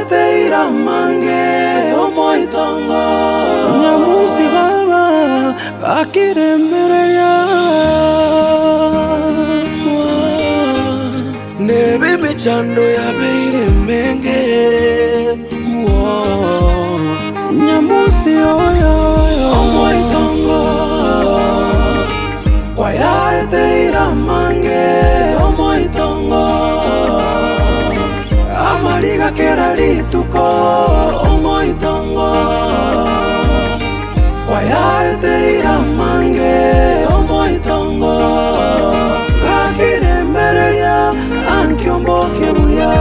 Kwayaeteire amange omoitongo. Nyamusi baba gakiremereria. Nebe emechando yabeire emenge. Nyamusi oyo omoitongo. Kwayaeteire amange omoitongo, amariga kera rituko omoitongo. Kwayaeteire amange omoitongo, gakiremereria ankio mbokie buya.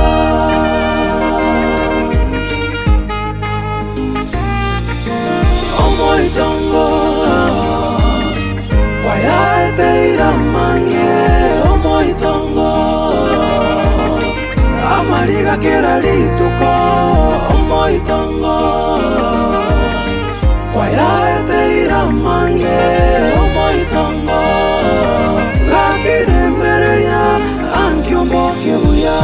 Omoitongo kwayaeteire amange omoitongo amariga kera rituko omoitongo kwayaeteire amange omoitongo gakiremereria ankio mbokie buya.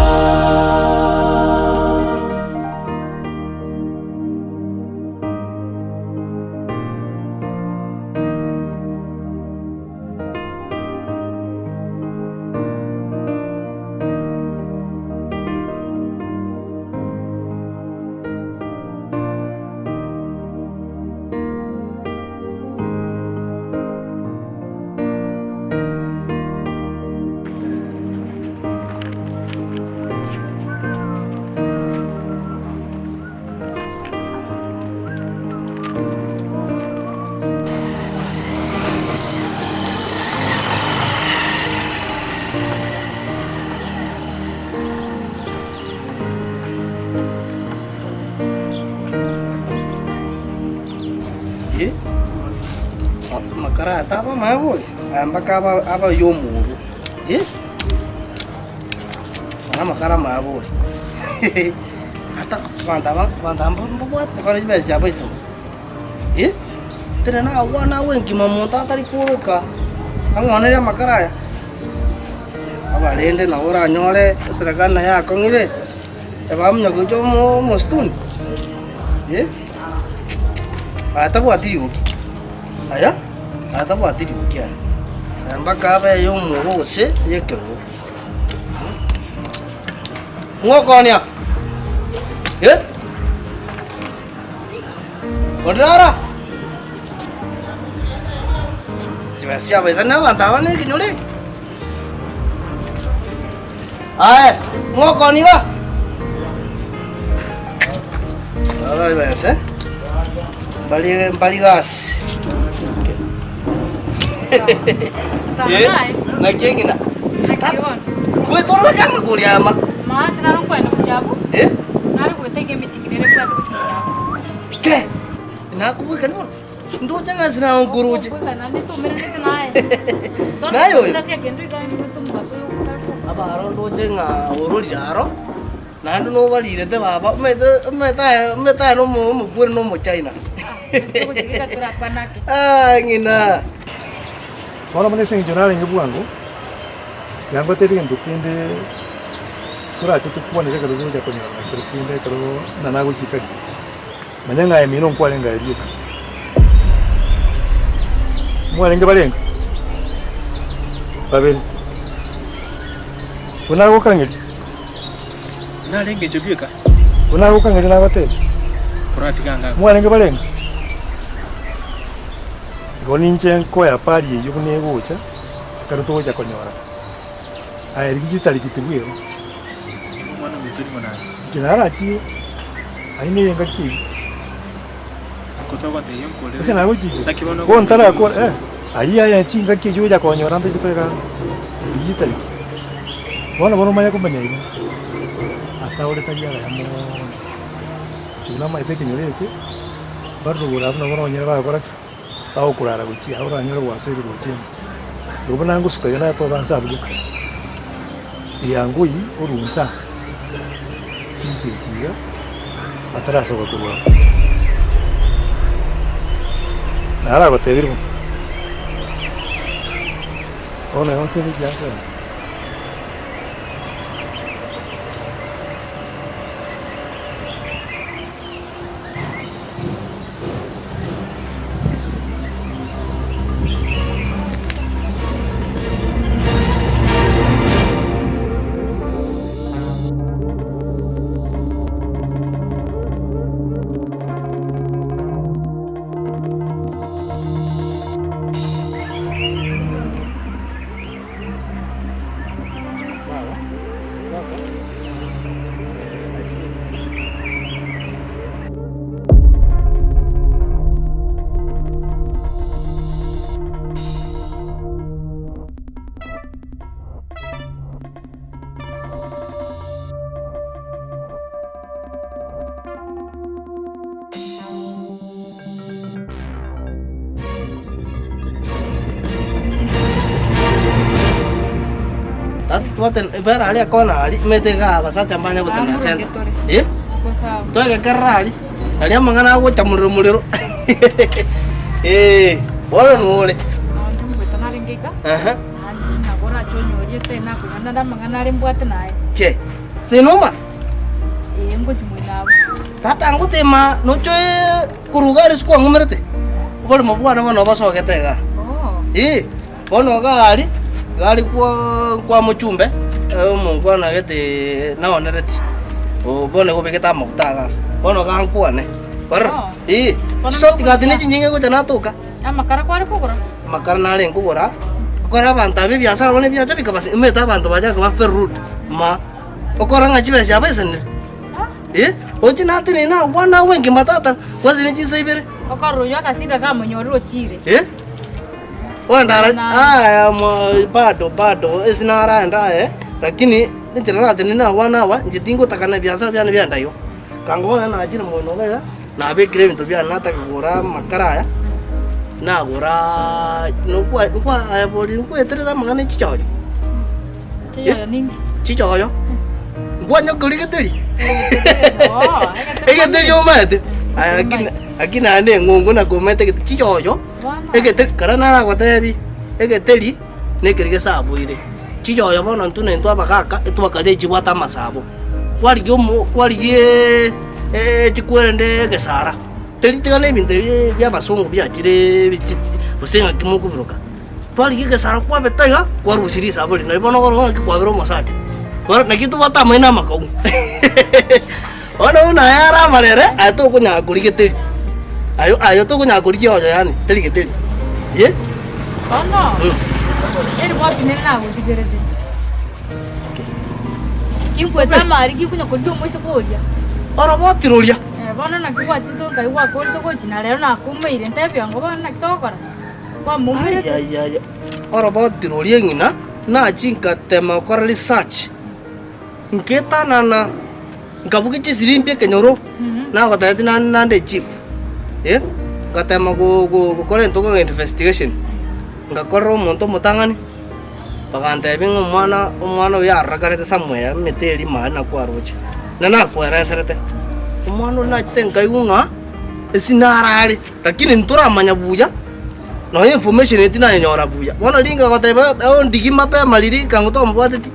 Amakara aya taba amaya bori, aya mpaka aba aba ya omoro, eh, aya amakara amaya bori. Ata abanto aba abanto aba mbabwate bare chibesa chiabo isiko, eh, tari nagokwana agwo enkima omonto atari koroka, ang'onerie amakara aya, abarende nabo oranyore eserekari naye yakong'ire, ebamunya gocha omo omosituni, eh, aya tabwati riogi, aya, aya tabwati riogi aya, aya mpaka abe ya omoro gose ya ekerogo. Ng'okonia? Eh? Onde naro? Chibesa chiabaisani na abanto aba na ekenyoro eke. Aye, ng'okonia iga? Aba chibesa, mbari mbari gasi. Eh, naki eng'ina? Gwetorobeka amagori ama. Maase naro nkwenda gochia abwo, Eh? nare goetaiga emitingi nere mbwate gochia mono abwo. Ke, nakobwekani bono? Ndoche ng'a ase nao nkoroche. Goika naende tomeranete naye. Naye oyo? Ase ekento iga nimwete omobaso oyo okotaka. Abaro ndoche ng'a ororire aro, naende nobarirete baba, omanyete omanyete aye omanyete aye nomo omokweri na omochina. Togochigeka torakwane ake. Ah ng'ina. Bono buna ase eng'encho narenge bwango, tiga ngotebie egento kende torache tokwanere ekero togocha konyorana kero kende ekero buna nagochika riria. Manya ng'a aye mino nkwarenge aye rioka. Mwarenge barenge? Babere. Buna nagokang'eria? Narenge inche bweka. Buna nagokang'eria nagotebia? Toratiga anga abwo. Mwarenge barenge? Igo ninche nkoyapari eyio buna egocha, ekero togocha konyora. Aye rigia chitariki tibweba. Nigo omwana ominto nigo nare. Inche narachie, aye neye engaki eyio. Nko togotebia nkorere. Ase nagochikire, Naki bono bono ntarakora, eh, ayio aye chingaki echio ogocha konyora ntoche toika rigia chitariki. Bono bono omanye komanya iga, ase ore tari agaya moono. Inche buna amaete ekenyoro eke, mbarure igoro abwo nabo oronyore bagokora ki? Bagokorara gochia aa oranyore gwasoire roche ime. Igo buna ngosuka iga natoba nse abwo rioka. Eyango eyio orwa inse aa, chinse echi iga, batarasoka korwa abwo. Naragotebirie bono, bono yonsi ere ekiagera. Twate bera aria ekona aria, omanyete igaa abasacha mbanye gotenena Amoroke center. tore. Eh? Iko sawa. Twegekerera aria, aria amang'ana agocha morero morero. Eh, bono nore. Nonye ngoeta narenge iga, Ehe. naende nabo orache onyoriete nakonya nare amang'ana are mbwate naye. Ke, sinuma? Ee ngochi moino abwo. Tata ngotema noche koruga aria ase kwang'umerete, oboremo bwane bono bosogete igaa. Oo. Ee, bono iga aria, iga aria kwa kwa mochumbe, omonkwana gete naonereti, bono nigo obegete amaguta igaa, bono iga nkwane, orore, Oo. ee, Bono chisoti gati nogochia- ne chinyinge ngocha natoka. Amakara kware kogora? Amakara nare nkogora, okore abanto aba ebiasara bono ebiacha bikabasi, omanyete abanto bachaka koba very rude, ma, okore ng'a chibesa chiabo esenire. Eh, oche natenene nagwane agwo enkima tata, gwasire chinsa ibere. Okorora oyio agasinda kamonyorire ochire. Eh? Wandara aya bado bado ase naraende aye, lakini enchera natenene nagwane agwa, inche tingotakana ebiasara biane biaenda igo. Kango bono nachire moino iga iga, nabekire ebinto biane nataka kogora amakara aya, nagoraa nokwa nkwa aye bori nkweterete amang'ana e chichoyo. Chiyoyo ninki? Chichoyo. Nkwanya koria egeteri? Oo, Egeteri omaete? Aya lakini lakini naende eng'ongo nakomete egete chiyoyo, Bono. egeteri kare naragotebi, egeteri na ekeri gesaboire. Chiyoyo bono intwe na intwe abagaka, etwakaria chibwate amasabo. Kwarigia omo kwarigiaaa chikwerende egesara, teri tiga na ebinto ebi bia abasongo biachire bichi gose ng'aki mokobiroka. Twarigia egesaro kwabeta iga, kwarusia risabo riria, nario bono okoroka ng'aki kwabera omosacha. Bono naki tobwate amaino amakong'u. Bono buna aya are amarere, aya tokonyara koria geteri. Ayo ayo tokonyara korigia oyo yaani, teri geteri, eh. Bono, eriboti nere nagotigerete. Kinkwete amari gikunya korigia omoiseke oria. Oroboti roria. Eh, bono naki gwachete nkai gwakorete gochia na rero nakumeire ntebia ngo bono naki togokora. Ayayaya, oroboti roria eng'ina nachie ngatema gokora research, nketanana nkabugia chisirimbi ekenyoro, nagotebetie nande nande echief, eh, ngatema go- go- gokora egento ng'a investigation, ngakorera omonto omotang'ani, bagantebia ng'a omwana omwana oyo arorekanete somewhere emete eria mani nakwaroche, na nakwereserete, omwana oria nachete nkaigwa ng'a ase narare. Lakini ntoramanya buya, nonya information eye tinayenyora buya. Bono ringa goteba ondigi mapema riria kango tomobwateti.